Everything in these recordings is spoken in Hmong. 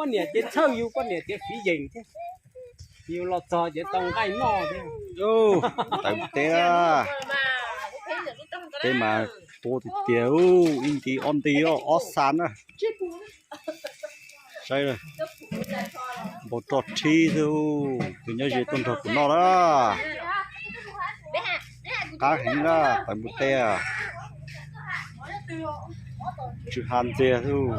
Poj niam ces txhawj yus, poj niam ces fiv yees thiab. Yus los txog ces tau nqaij noj thiab. Tawv teb, teb mas tua tiag tiag, ib nti ob nti, ob xab na. Saib, npau roj rhib xwb, tus nyob ze tuaj nrog kuv noj na. Qab heev na, tawv npua teb. Tsw ha ntxiag xwb,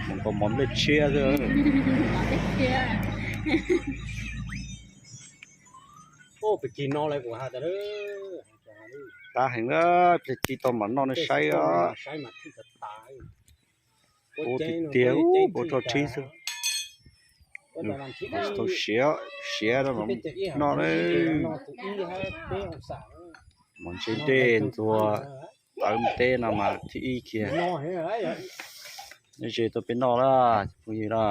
mus nkaus mov nplej tshiab xwb. Qab heev na, cia tau mam noj nej saib os. Ua tiag tiag, npau roj rhib xwb. Tau siav, siav rau noj na. Mov ntse dej ntxuag tawv teb no mas thib ib kiag. Nyob ze tuaj peb noj na phooj ywg na.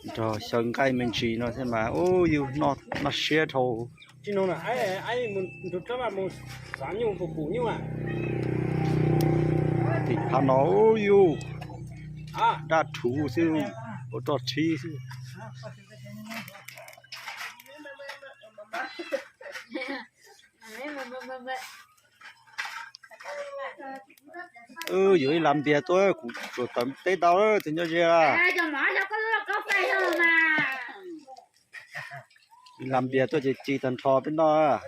Nrog xyaw nqaij me ntsis no thiab mas ub yus noj siab dhau. Tim phab no ub yus daj rhuv xwb, ua roj rhib xwb. Yuav ib lam npias tuaj, kuv tsuas tawv teb tau, tus nyob ze. Ib lam npias tuaj ces ci tag nrho peb noj.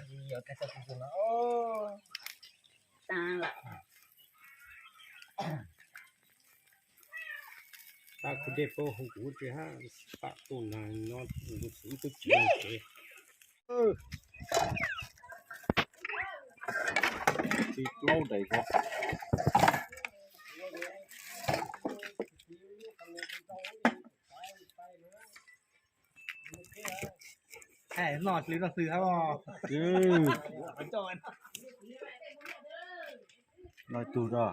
Noj tug da.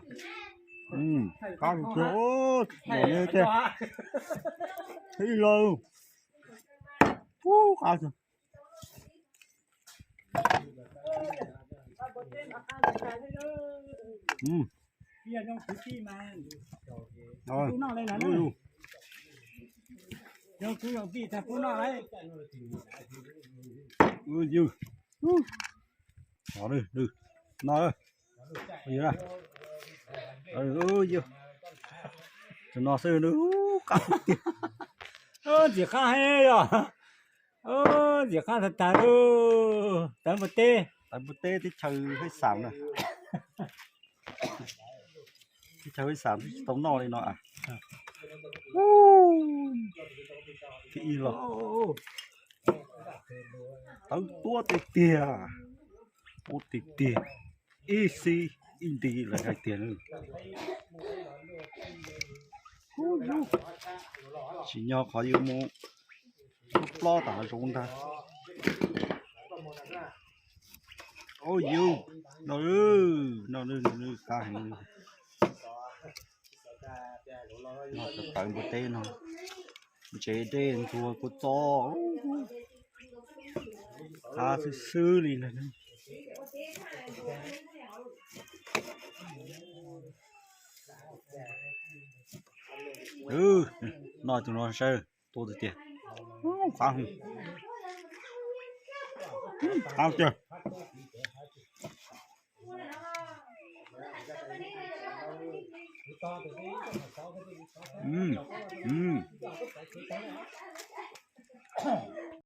Qab tug, ib lo. Qab tug. Tus no xwb, qab tiag. Ntxim qab heev yog. Ntxim qab tag tag. Tawv npua teb, tawv npua teb teb chaws Haj Xam na. Teb chaws Haj Xam tsis tau noj li no. Thib ib los, tawv tuab tiag tiag, ub tiag tiag, ib xib ib nti lawv hais tiag. Tsim nyog qhov yus mus plob plob tam hav zoov ntag. Ub yus, no, no, no, qab heev. Noj tawv npua teb no, ntse dej ntxuag kua txob, qab xwb xwb li ntag. Noj tus no saib, tua tiag tiag. Qab, qab tiag.